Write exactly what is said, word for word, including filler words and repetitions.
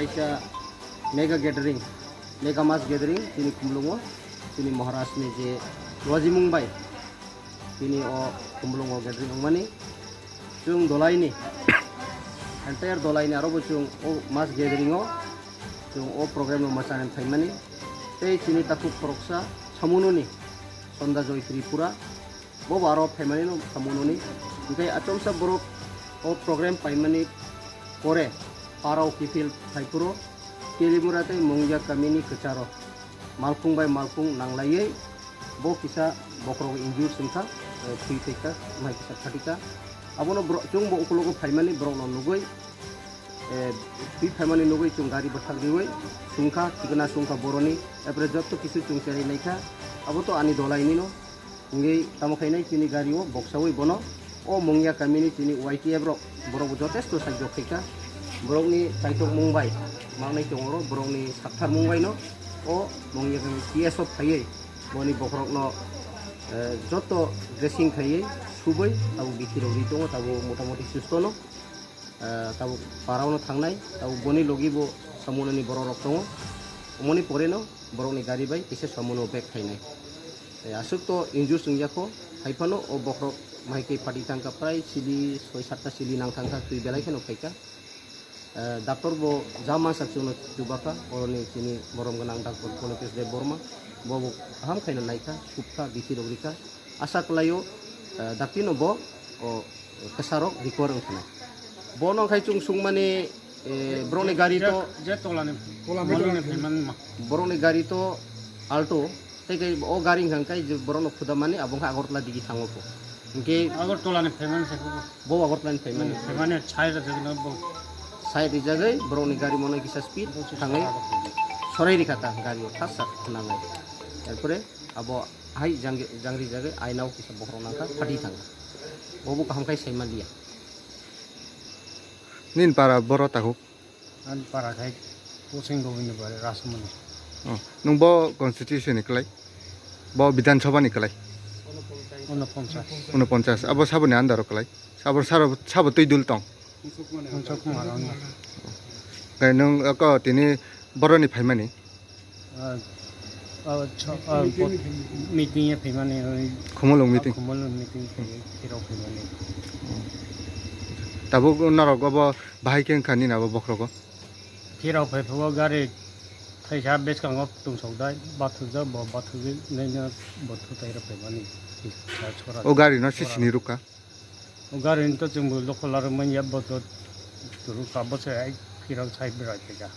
Kaisa mega gathering, mega mass gathering chini Khumlungo, chini Maharaj ni je wajimung bai, chini o Khumlungo gathering wngmani, chwng dolaini, entire dolaini aro bo chwng o mass gathering o chwng o program no mwchani phaimani, tei chini takhuk khoroksa Samunoni Sonda Joy Tripura, bo bo aro phaimani no Samunoni, hwnkhe achomsa borok o program paimani pore parao kiphil phaiphuru Telimura tei Mungya kamini kwcharo malkhung bai malkhung nanglaiwi bo kisa bokhorok injure wngkha, eh, thwi tongkha, mai kisa phatikha. Abono borok, chwng bo ukulogo phaimani borokno nugwi, eh, thwi phaimani nugwi chwng gari bwthak riwi chwngkha, thikna chwngkha boroni, apre jotto kisu chwng cherwi naikha, abo to ani dolainino. Wngwi tamo khainai chini gari o boksawi bono o Mungya kamini chini Y T F rok, borok bo jotesto sajwk khaikha. Borokni chaitokmung bai mangnai tongo oro, borokni saktharmung bai no o Mungya kamini P S o phaiwi boni bokhorokno, eh, joto dressing khaiwi subwi abo bithi rok ri tongo, tabuk motamoti susto no. Ah, tabuk parao no thangnai, tabuk boni logi bo Samunoni borok rok tongo. Omoni pore no borokni gari bai kisa Samuno bag khainai. Eh, aswk to injure wngya kho, hai phano o bokhorok mahikhe pati thangkha, prai sili soi satta sili nang thangkha, twi belai kheno khaikha. Eh, doctor bo ja mansak chwngno chubakha, oroni chini borom gwnang doctor Polokes Debbarma, bo bo kaham khaina naikha, subkha, bithi rok rikha. Asa kwlaio, eh, dakti no bo, o, kwsarok recover wng thangna. Bono khai chwng swngmani, eh, borokni gari to, je tolani, tolani phaimani ma. Borokni gari to Alto, tei khe o gari hwnkha khe je borokno khudamani abo wngkha Agartala digi thango kho. Hwnkhe Agartala ni phaimani se kho. Bo Agartala ni phaimani. Hmm, phaimani chai rwjak no bo. Chai rijagwi borokni gari mono kisa speed thangwi sorai rikha ta gari o thasa khwnangwi. Erpore abo hai jang-, jangri jagwi ainao kisa bokhorok nangkha, phatwi thangkha. Bobo kaham khai sai manliya. Nini para boro takhuk? Ani para khai Kusing Gobindo Bari Rasmani. Oh, nwng bo constituency ni kwlai? Bo Bidhan Sabha ni kwlai? Unoponchas. Unoponchas. Abo saboni under o kwlai? Abo saro, sabo twi dul tong? Unsuk Kumar Rana. Kai nwng ako tini boroni phaimani? Ah, ah, cho-, ah, bo-, meeting e phaimani, oi. Khumulwng meeting? Ah, Khumulwng meeting phai-, phirok phaimani. Tabuk norok obo bahai khe wngkha nini abo bokhorogo? Phirok phai phugo gari thaisa bwskango tungsok dai, bathujak bo bathujak naina bo thutai rok phaimani. O gari no sisini rukha? O gari ni to chwngbo lokho larwk manya, bo to turu ka bo se ai phirok sai berai phaikha.